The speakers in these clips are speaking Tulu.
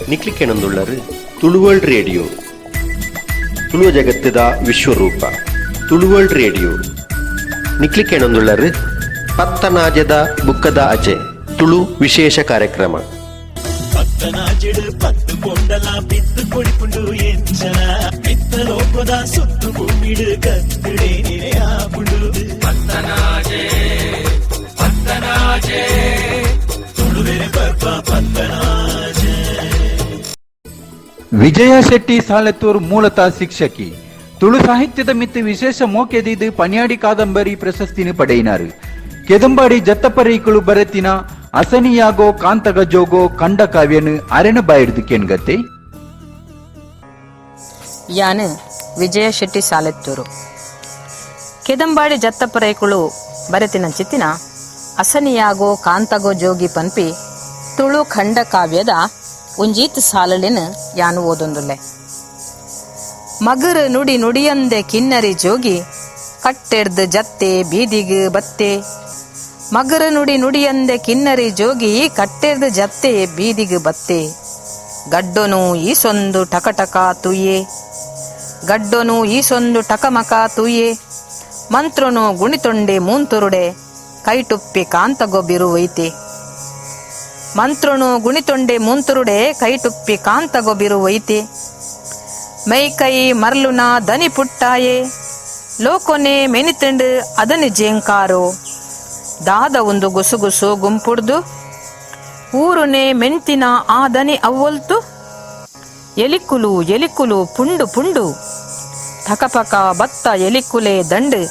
ನಿಕ್ಲಿಕೆಣಂದುಳ್ಳರು ತುಳುವರ್ಲ್ಡ್ ರೇಡಿಯೋ, ತುಳುವ ಜಗತ್ತದ ವಿಶ್ವರೂಪ ತುಳುವರ್ಲ್ಡ್ ರೇಡಿಯೋ. ನಿಕ್ಲಿಕೆಣಂದುಳ್ಳರು ಪತ್ತನಾಜದ ಬುಕ್ಕದ ಅಜೆ ತುಳು ವಿಶೇಷ ಕಾರ್ಯಕ್ರಮ. ಪತ್ತನಾಜಿಡು ಪತ್ತು ಪೊಂಡಲ ಬಿತ್ತು ಕೊಡಿಪುಂಡು ಎಂಚನ ಮಿತ್ತ ಲೋಕದ ಸುತ್ತು ಭೂಮಿಡು ಕತ್ತುಡೆ ನಿರೆಯಾಪುಂಡು. ಪತ್ತನಾಜೆ ಪತ್ತನಾಜೆ ತುಳುವೆರೆ ಪರ್ಬ ಪತ್ತನಾಜೆ. ವಿಜಯ ಶೆಟ್ಟಿ ಸಾಲೆತ್ತೂರ್ ಮೂಲತಃ ಶಿಕ್ಷಕಿ. ತುಳು ಸಾಹಿತ್ಯದ ಮಿತ್ತು ವಿಶೇಷ ಮೋಕೆದಿದ್ದು ಪನ್ಯಾಡಿ ಕಾದಂಬರಿ ಪ್ರಶಸ್ತಿನ ಪಡೆಯಿನಾರು. ಕೆದಂಬಾಡಿ ಜತ್ತಪರೈಕುಳು ಬರೆತಿನ ಅಸನಿಯಾಗೋ ಕಾಂತಗ ಜೋಗೋ ಕಂಡ ಕಾವ್ಯನು ಅರೆನ ಬಾಯಿಡ್ದು ಕೆನ್ಗತ್ತೆ. ಯಾನು ವಿಜಯ ಶೆಟ್ಟಿ ಸಾಲೆತ್ತೂರು. ಕೆದಂಬಾಡಿ ಜತ್ತಪರೈಕುಳು ಬರೆತಿನ ಚಿತ್ತಿನ ಅಸನಿಯಾಗೋ ಕಾಂತಗೋ ಜೋಗಿ ಪನ್ಪಿ ತುಳು ಖಂಡ ಕಾವ್ಯದ ಉಂಜೀತ್ ಸಾಲಲಿನ ಯಾನು ಓದೊಂದುಲ್ಲೆ. ಮಗರು ನುಡಿ ನುಡಿಯಂದೆ ಕಿನ್ನರಿ ಜೋಗಿ ಕಟ್ಟೆಡ್ದು ಜತ್ತೆ ಬೀದಿಗ್ ಬತ್ತೆ. ಮಗರು ನುಡಿ ನುಡಿಯಂದೆ ಕಿನ್ನರಿ ಜೋಗಿ ಕಟ್ಟೆಡ್ದು ಜತ್ತೆ ಬೀದಿಗ್ ಬತ್ತೆ. ಗಡ್ಡೊನು ಈಸೊಂದು ಟಕಟಕ ತುಯ್ಯೆ, ಗಡ್ಡೊನು ಈಸೊಂದು ಟಕಮಕ ತೂಯೆ. ಮಂತ್ರನು ಗುಣಿತೊಂಡೆ ಮೂಂತುರುಡೆ ಕೈಟುಪ್ಪಿ ಕಾಂತಗೊಬಿರುವೈತೆ. ಮಂತ್ರನು ಗುಣಿತೊಂಡೆ ಮೂಂತುರುಡೆ ಕೈಟುಪ್ಪಿ ಕಾಂತಗೊಬಿರುವೈತೆ. ಮೈಕೈ ಮರ್ಲುನ ದನಿ ಪುಟ್ಟಾಯೆ. ಲೋಕೊನೆ ಮೆನಿತಂಡು ಅದನಿ ಜೇಂಕಾರೋ. ದಾದ ಒಂದು ಗುಸುಗುಸು ಗುಂಪುಡ್ದು ಊರುನೆ ಮೆಂತಿನ ಆ ದನಿ ಅವ್ವೊಲ್ತು. ಎಲಿಕುಲು ಎಲಿಕುಲು ಪುಂಡು ಪುಂಡು ಥಕಪಕ ಬತ್ತ ಎಲಿಕುಲೆ ದಂಡು.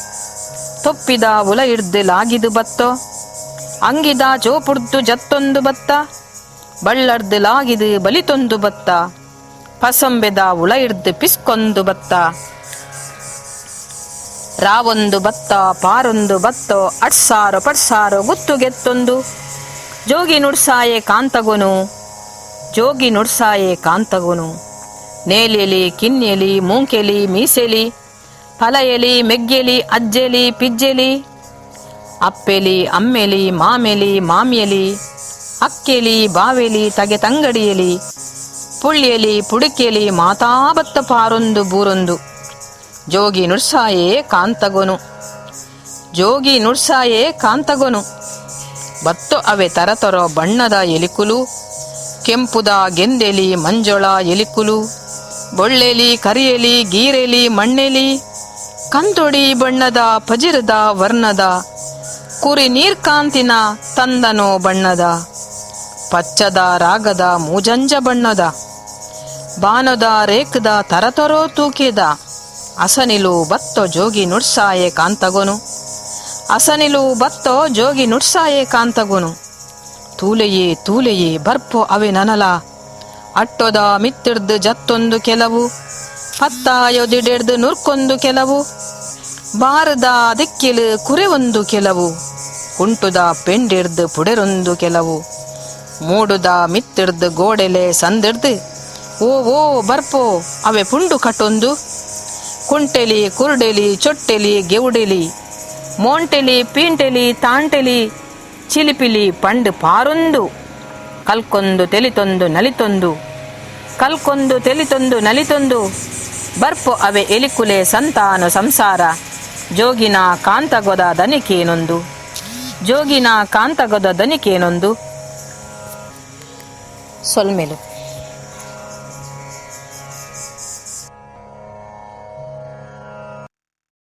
ತೊಪ್ಪಿದ ಉಲ ಹಿಡ್ದು ಲಾಗಿದು ಬತ್ತೋ. ಅಂಗಿದ ಚೋಪುಡ್ದು ಜತ್ತೊಂದು ಬತ್ತ. ಬಳ್ಳರ್ದು ಲಾಗಿದು ಬಲಿತೊಂದು ಬತ್ತ. ಪಸಂಬೆದ ಉಳ ಹಿಡ್ದು ಪಿಸ್ಕೊಂದು ಬತ್ತ. ರಾವೊಂದು ಬತ್ತ ಪಾರೊಂದು ಬತ್ತೋ. ಅಟ್ಸಾರೋ ಪಟ್ಸಾರೋ ಗುತ್ತುಗೆತ್ತೊಂದು. ಜೋಗಿ ನುಡ್ಸಾಯೆ ಕಾಂತಗುನು, ಜೋಗಿ ನುಡ್ಸಾಯೆ ಕಾಂತಗುನು. ನೇಲೆಲಿ ಕಿನ್ನೆಲಿ ಮೂಂಕೆಲಿ ಮೀಸೆಲಿ ಫಲಎಲಿ ಮೆಗ್ಗೆಲಿ ಅಜ್ಜೆಲಿ ಪಿಜ್ಜೆಲಿ ಅಪ್ಪೆಲಿ ಅಮ್ಮೆಲಿ ಮಾಮೆಲಿ ಮಾಮಿಯಲಿ ಅಕ್ಕೆಲಿ ಬಾವೆಲಿ ತಗೆ ತಂಗಡಿಯಲಿ ಪುಳ್ಳಿಯಲಿ ಪುಡುಕೆಲಿ ಮಾತಾ ಬತ್ತ ಪಾರೊಂದು ಬೂರೊಂದು. ಜೋಗಿ ನುಡ್ಸಾಯೇ ಕಾಂತಗೊನು, ಜೋಗಿ ನುಡ್ಸಾಯೇ ಕಾಂತಗೊನು. ಬತ್ತು ಅವೆ ತರತರೋ ಬಣ್ಣದ ಎಲಿಕುಲು. ಕೆಂಪುದ ಗೆಂದೆಲಿ ಮಂಜೊಳ ಎಲಿಕುಲು, ಬೊಳ್ಳೆಲಿ ಕರಿಯಲಿ ಗೀರೆಲಿ ಮಣ್ಣೆಲಿ, ಕಂತೊಡಿ ಬಣ್ಣದ ಪಜಿರದ ವರ್ಣದ, ಕುರಿ ನೀರ್ಕಾಂತಿನ ತಂದನೋ ಬಣ್ಣದ, ಪಚ್ಚದ ರಾಗದ ಮೂಜಂಜ ಬಣ್ಣದ, ಬಾನದ ರೇಖದ ತರತರೋ ತೂಕಿದ. ಅಸನಿಲು ಬತ್ತೋ ಜೋಗಿ ನುಡ್ಸಾಯೆ ಕಾಂತಗೊನು, ಅಸನಿಲು ಬತ್ತೋ ಜೋಗಿ ನುಡ್ಸಾಯೆ ಕಾಂತಗೊನು. ತೂಲೆಯೇ ತೂಲೆಯೇ ಬರ್ಪೋ ಅವೆ ನನಲ. ಅಟ್ಟೊದ ಮಿತ್ತಿಡ್ದು ಜತ್ತೊಂದು ಕೆಲವು, ಪತ್ತಾಯೊದಿಡೆಡ್ದು ನುರ್ಕೊಂದು ಕೆಲವು, ಬಾರದ ದಿಕ್ಕಿಲು ಕುರೆ ಒಂದು ಕೆಲವು, ಕುಂಟುದ ಪೆಂಡಿಡ್ದು ಪುಡೆರೊಂದು ಕೆಲವು, ಮೂಡುದ ಮಿತ್ತಿಡ್ದು ಗೋಡೆಲೆ ಸಂದಿಡ್ದು ಓ ಓ ಬರ್ಪೋ ಅವೆ ಪುಂಡು ಕಟೊಂದು. ಕುಂಟೆಲಿ ಕುರುಡೆಲಿ ಚೊಟ್ಟೆಲಿ ಗೆವುಡೆಲಿ ಮೋಂಟೆಲಿ ಪೀಂಟೆಲಿ ತಾಂಟೆಲಿ ಚಿಲಿಪಿಲಿ ಪಂಡು ಪಾರೊಂದು. ಕಲ್ಕೊಂದು ತೆಲಿತೊಂದು ನಲಿತೊಂದು, ಕಲ್ಕೊಂದು ತೆಲಿತೊಂದು ನಲಿತೊಂದು ಬರ್ಪೊ ಅವೆ ಎಲಿಕುಲೆ ಸಂತಾನ ಸಂಸಾರ. ಜೋಗಿನ ಕಾಂತಗೊದ ದನಿಕೇನೊಂದು, ಜೋಗಿನ ಕಾಂತಗೊದ ದನಿಕೇನೊಂದು. ಸೊಲ್ಮೆಲು.